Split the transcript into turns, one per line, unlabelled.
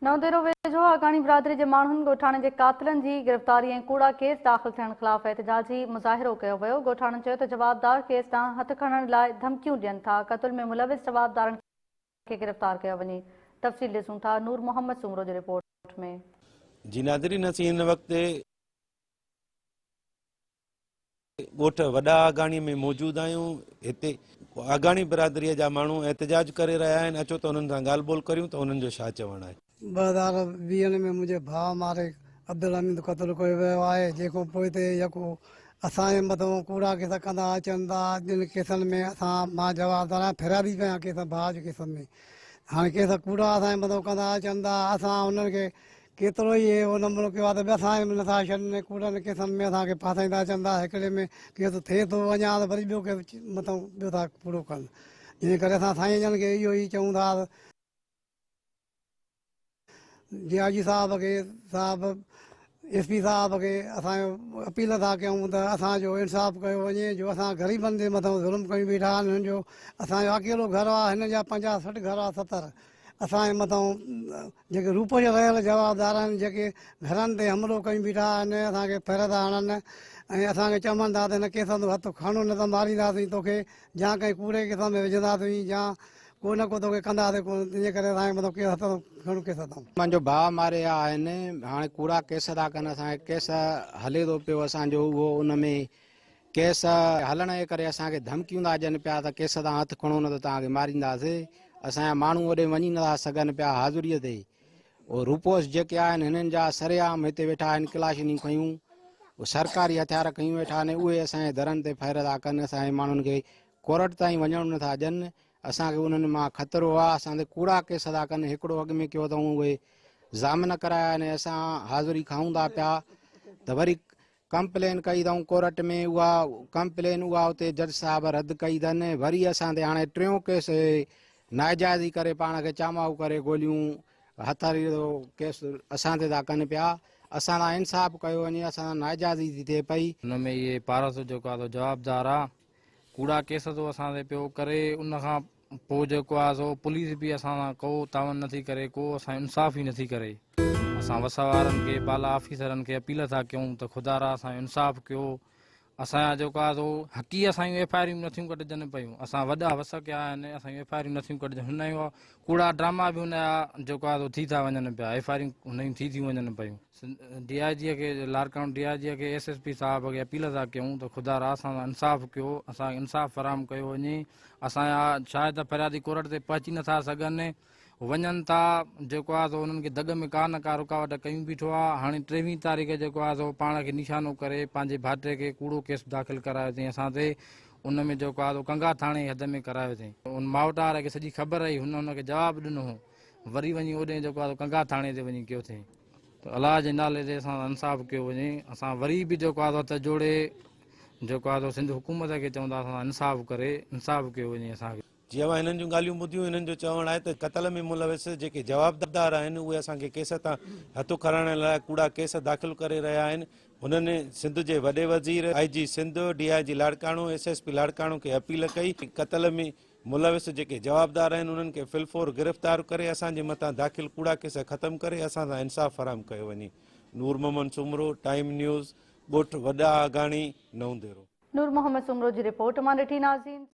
نئون ديرو ويجهو آگاڻي برادري جي ماڻهن ڳوٺاڻن جي قاتلن جي گرفتاري ۽ ڪوڙا ڪيس داخل ٿيڻ خلاف احتجاجي مظاهرو ڪيو ويو. ڳوٺاڻن چيو ته جوابدار ڪيس تان هٿ کڻڻ لاء ڌمڪيون ڏين ٿا، قتل ۾ ملوث جوابدارن کي گرفتار ڪيو وڃي. تفصيل ڏسون ٿا نور محمد سومرو جي رپورٽ ۾.
جي ناظرين اسين هن وقت ڳوٺ وڏا آگاڻي ۾ موجود آهيون هتي آگاڻي برادري جا ماڻهو احتجاج ڪري رهيا آهن اچو ته انهن سان ڳالهه ٻولهه ڪريون ته انهن جو ڇا چوڻ آهي.
2020 ۾ منهنجي ڀاء ماري عبدالحميد قتل ڪيو ويو آهي جنهن کان پوء تي يڪو اسان جي مٿان ڪوڙا ڪيس ڪندا اچن ٿا جن ڪيسن ۾ اسان مان جوابدار آهيان فريادي به آهيان ڪيس ڀاء جي ڪيس ۾ هاڻي ڪيس ڪوڙا اسان جي مٿان ڪندا اچن ٿا اسان انهن کي ڪيترو ئي اهو نمونو ڪيو آهي ته به اسان کي به نٿا ڇڏن ۽ ڪوڙن ڪيسن ۾ اسان کي ڦاسائيندا اچن ٿا. هڪڙي ۾ ڪيس ٿئي ٿو اڃا ته وري ٻيو ڪيس مٿان ٻيو ٿا ڪوڙو ڪن. جنهن ڪري اسان سائين جن کي اهو ئي چئون ٿا ته ڊي I جي صاحب کي صاحب ايس پي صاحب کي اسان اپيل ٿا ڪيون ته اسان جو انصاف ڪيو وڃي جو اسان غريبن جي مٿان ظلم ڪيون بيٺا آهن. هنن جو اسان جو اڪيلو گهر آهي هنن جا 50 60 گهر آهي 70 اسان جي مٿان جيڪي روپوش رهيل جوابدار آهن جيڪي گهرن تي حملو ڪيون بيٺا آهن اسان کي ڦر ٿا هڻن ۽ اسان کي چون ٿا ته هن ڪيس تون هٿ کڻ نه ته مارينداسين توکي يا ڪنهن ڪوڙي ڪيس ۾ وجهنداسين يا ڪو نه ڪو توکي ڪنداسين ڪو تنهنجي ڪري اسان جي مٿان ڪيس هٿ کڻو ڪيس تون.
منهنجو ڀاء ماري ويا آهن هاڻي ڪوڙا ڪيس ٿا ڪن اسان کي ڪيس هلي ٿو پيو اسان جو اهو ان ۾ ڪيس هلڻ جي ڪري اسان کي ڌمڪيون ٿا ڏين پيا ته ڪيس تان هٿ کڻو نه ته توهان کي مارينداسين. اسان جا ماڻهو اوڏي وڃي نٿا سگهن پيا حاضريء تي. اهي روپوش جيڪي آهن هنن جا سرعام هتي ويٺا آهن ڪلاشنيون کنيون سرڪاري هٿيار کنيون ويٺا آهن اهي اسان جي درن تي فائر ٿا ڪن اسان جي ماڻهن کي ڪورٽ تائين وڃڻ نٿا ڏين اسان کي انهن مان خطرو آهي اسان تي ڪوڙا ڪيس ٿا ڪن هڪڙو اڳ ۾ ڪيو اٿئون اهي ضامن ڪرايا آهن اسان حاضري کائون ٿا پيا ته وري ڪمپلين ڪئي اٿئون ڪورٽ ۾ اها ڪمپلين اها اتي جج صاحب رد ڪئي اٿن وري اسان تي هاڻي ٽيون ڪيس ناجائزي ڪري پاڻ کي چامائو ڪري گوليون هٿاري ڪيس اسان تي ٿا ڪن پيا اسان سان انصاف ڪيو وڃي اسان سان ناجائزي ٿي ٿئي پئي.
ان ۾ اهي پارس جيڪو آهي سو جوابدار آ ڪوڙا ڪيس ٿو اسان تي پيو ڪري ان کان پوء جيڪو آهي سو پوليس به اسان سان ڪو تعاون نٿي ڪري ڪو اسان جو انصاف ئي نٿي ڪري اسان وس وارن کي بالا آفيسرن کي اپيل ٿا ڪيون ته خدا را اسان جو انصاف ڪيو اسان جا جيڪو آهي سو حقي اسان جون ايف I آريون نٿيون ڪٽجن پيون اسان وڏا وس ڪيا آهن اسان جون ايف I آريون نٿيون ڪٽجن هن جون ڪوڙا ڊراما به هن جا جيڪو آهي سو ٿي ٿا وڃن پيا ايف I آريون هن جون ٿي ٿيون وڃن پيون ڊي I جي کي لاڙڪاڻو ڊي I جي کي ايس ايس پي صاحب کي اپيل ٿا ڪيون ته خدا را اسان سان انصاف ڪيو اسان کي انصاف فراهم ڪيو وڃي اسان جا شاهد فريادي ڪورٽ تي پهچي نٿا سگهن وڃن ٿا جيڪو آهي سو انهن کي دڳ ۾ ڪا نه ڪا رڪاوٽ ڪيون بيٺو آهي هاڻي 23 تاريخ جيڪو آهي سو پاڻ کي نشانو ڪري پنهنجي ڀائٽي کي ڪوڙو ڪيس داخل ڪرايو اٿئي اسان تي ان ۾ جيڪو آهي سو ڪنگا ٿاڻي حد ۾ ڪرايو اٿئي ان مائوٽار کي سڄي خبر هئي هن هن کي جواب ڏنو هو وري وڃي اوڏي جيڪو آهي سو ڪنگا ٿاڻي تي وڃي ڪيو اٿئي ته الله جي نالي تي اسان سان انصاف ڪيو وڃي اسان وري به جيڪو آهي سو هٿ جوڙي جيڪو آهي سو سنڌ حڪومت کي چوندا اسان سان انصاف ڪري انصاف ڪيو وڃي اسان کي.
جي اوهان هنن جون ڳالهيون ٻڌيون هنن جو چوڻ آهي ته قتل ۾ ملوث جيڪي جوابدار آهن اهي اسان کي ڪيس تان هٿ کڻائڻ لاء ڪوڙا ڪيس داخل ڪري رهيا آهن هنن سنڌ جي وڏي وزير آء جي سنڌ ڊي I جي Larkana S S P Larkana کي اپيل ڪئي قتل ۾ ملوث جيڪي جوابدار آهن انهن کي في الفور گرفتار ڪري اسان جي مٿان داخل ڪوڙا ڪيس ختم ڪري اسان سان انصاف فراهم ڪيو وڃي. نور محمد سومرو، ٽائيم نيوز، ڳوٺ وڏا آگاڻي، نئون ديرو.
نور محمد سومرو جي رپورٽ مان ڏٺي ناظرين.